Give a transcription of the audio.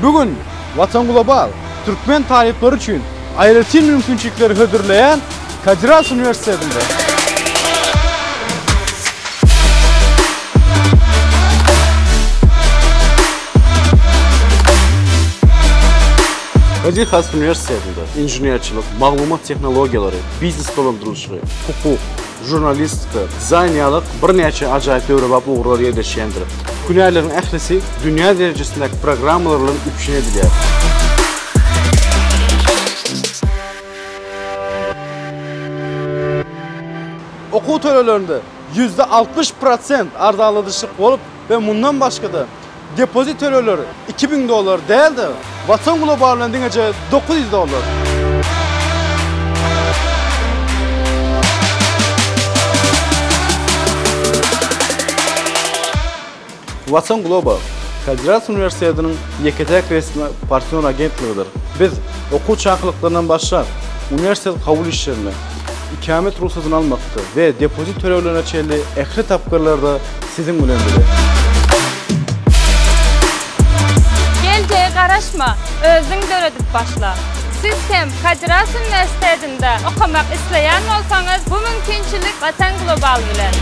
Bu gün Watan Global türkmen talyplary üçin aýratyn mümkinçilikleri hödürleýän Kadir Has uniwersitetinde. Kadir Has uniwersitetinde inženerçilik, maglumat tehnologiýalary, biznes dolandyrylyşy, hukuk, žurnalistika, dizaýn ýaly birnäçe ajaýyp döwrebap ugurlar ýerleşýändir. Hünärleriň ählisi dünýä derejesindäki programmalar bilen üpjün edilýär. Okuw töleglerinde 60% arzanladyşlyk bolup we mundan başga-da depozit tölegleri 2000 dollar däl-de, Watan Global bilen diňeje 900 dollar. Watan Global, Kadir Has uniwersitetiniň ýeke-täk resmi partnýor agentligidir. Biz okuw çakylyklaryndan başlap, uniwersitet kabul işlerine, ikamet rugsadyny almakda we depozit töleglerine çenli ähli tapgyrlarda siziň bilen bile. Geljege garaşma, özüň döredip başla! Siz hem Kadir Has uniwersitetinde okamak isleýän bolsaňyz, bu mümkinçilik Watan Global bilen!